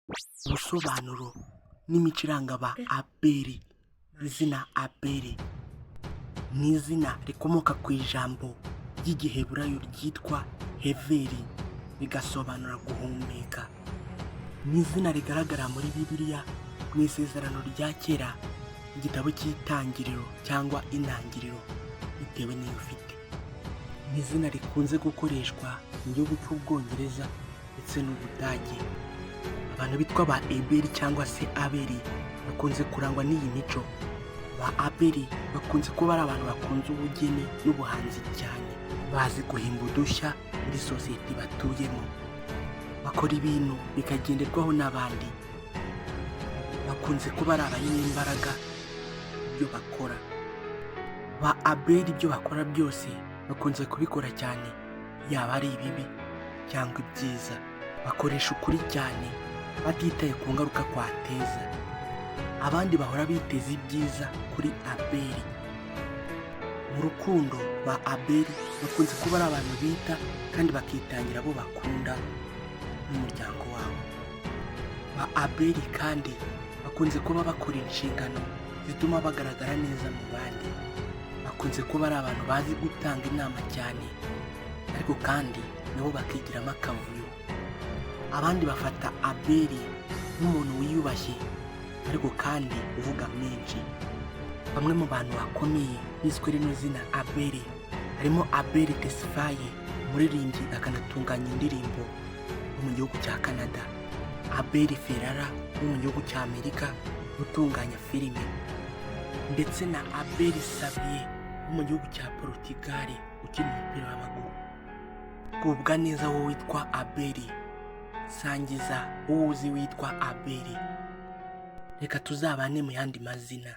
Ubusobanuro n'imico iranga ba Abeli. Izina Abeli ni izina rikomoka ku ijambo ry'Igiheburayo ryitwa Heveri, rigasobanura guhumeka. Ni izina rigaragara muri Bibiliya mu Isezerano rya Kera, igitabo cy'Itangiriro cyangwa Intangiriro, bitewe n'iyo ufite. Ni izina rikunze gukoreshwa mu gihugu cy'Ubwongereza ndetse n'Ubudage. Abantu bitwa ba Eberi cyangwa se Abeli bakunze kurangwa n'iyi mico. Ba Abeli bakunze kuba ari abantu bakunze ubugeni n'ubuhanzi cyane, bazi guhimba udushya muri sosiyete batuyemo, bakora ibintu bikagenderwaho n'abandi, bakunze kuba ari abanyembaraga mu byo bakora. Ba Abeli ibyo bakora byose bakunze kubikora cyane, yaba ari ibibi cyangwa ibyiza. Bakoresha ukuri cyane batitaye ku ngaruka kwateza. Abandi bahora biteza ibyiza kuri Abeli. Mu rukundo, ba Abeli bakunze kuba ari abantu bita kandi bakitangira abo bakunda n'umuryango wabo. Ba Abeli kandi bakunze kuba bakora inshingano zituma bagaragara neza mu bandi. Bakunze kuba ari abantu bazi gutanga inama cyane, ariko kandi nabo bakigiramo akavuyo. Abandi bafata Abeli nk'umuntu wiyubashye ariko kandi uvuga menshi. Bamwe mu bantu bakomeye bizwi rino zina Abeli harimo Abeli Tesfaye, umuririmbyi akanatunganya indirimbo wo mu gihugu cya Canada, Abeli Ferrara wo mu gihugu cya Amerika utunganya filime, ndetse na Abeli Xavier wo mu gihugu cya Portugal ukina umupira w'amaguru. Gubwa neza wowe witwa Abeli, sangiza uwo uzi witwa Abeli. Reka tuzabane mu yandi mazina.